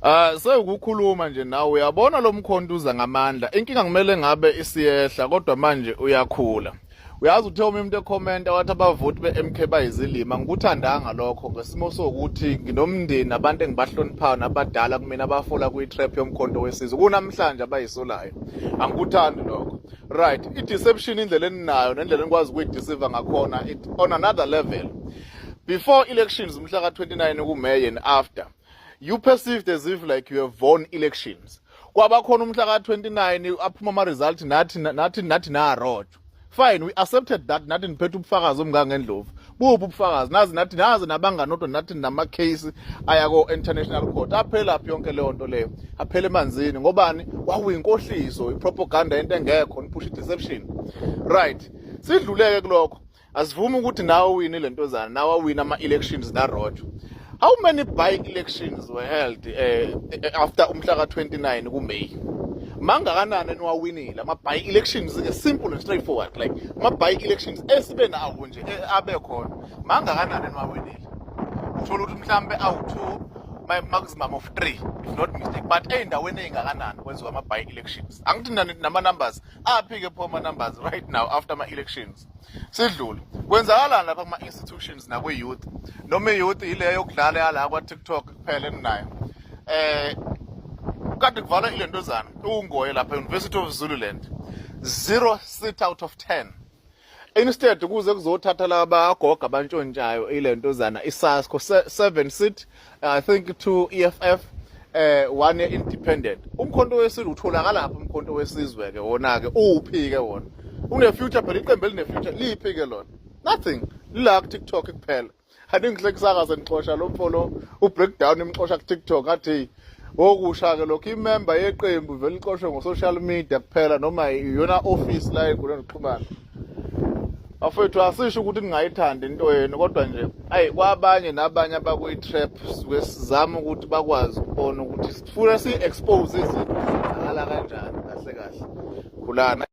Ah, sewukukhuluma nje nawe, uyabona lo mkhonto uza ngamandla. Inkinga kumele ngabe isiyehla, kodwa manje uyakhula. Uyazi, uthe uma umuntu ekhomenta wathi abavoti be-MK bayizilima, ngikuthandanga lokho ngesimo sokuthi nginomndeni, abantu engibahloniphayo nabadala kumina abafola kwi-trap yoMkhonto weSizwe kunamhlanje abayisolayo. Angikuthandi lokho. Right, i-deception, indlela eninayo nendlela enikwazi ukuyideceive ngakhona, it on another level. Before elections mhla ka-29 kuMay and after, you perceived as if like you have won elections. Kwaba khona umhla ka-29, aphuma ama-result, nathi narojwa. Fine, we accepted that. Nathi niphethe ubufakazi omngangendlovu. Buphi ubufakazi? Nazi nathi, nazi nabanganodwa, nathi nama-case aya ko-international court. Aphela phi yonke leyo nto leyo? Aphela emanzini. Ngobani? Kwakuyinkohliso, ipropaganda, into engekho, niphusha i-deception. Right, sidluleke kulokho. Asivumi ukuthi nawe wini le ntozana, nawe wina ama-elections, narojwa. How many by elections were held after umhla ka-29 kuMay? Mangakanani eniwawinile ama-by elections ke? Simple and straightforward, like ama-by elections esibe nawo nje, abe khona, mangakanani eniwawinile? Uthola ukuthi mhlambe awu-2, maximum of 3, if not mistake, but ey'ndaweni ey'ngakanani kwenziwa ama-by elections? Angithi nama-numbers aphi-ke pho ama-numbers right now after ama-elections? Sidlule. Kwenzakalani lapha kuma-institutions nakwi-youth? Noma i-youth ile yokudlala yala kwa-TikTok kuphela eninayo? Kade kuvalwa ile ntozana uNgoye lapha University of Zululand, 0 seat out of 10. Instead kuze kuzothatha laba agoga abantshontshayo ile ntozana iSASCO, 7 seat, I think 2 EFF, one independent. UMkhonto weSizwe utholakala lapha. UMkhonto weSizwe ke wona ke uphi ke wona? Une future phela, iqembu eline future liphi ke lona? Nothing, lila ku TikTok kuphela. Aningihlekisaka senixosha lo mfo lo, u-breakdown imxosha ku TikTok. Athi okusha ke lokho, imember yeqembu vele ixoshwe ngo-social media kuphela noma iyona office la enkundleni zokuxhumana. Bafethu, asisho ukuthi ningayithandi into yenu, kodwa nje ayi, kwabanye nabanye abakuyi-trap suke sizama ukuthi bakwazi ukubona ukuthi sifuna si-expose izinto zenzakala kanjani kahle kahle. Khulana.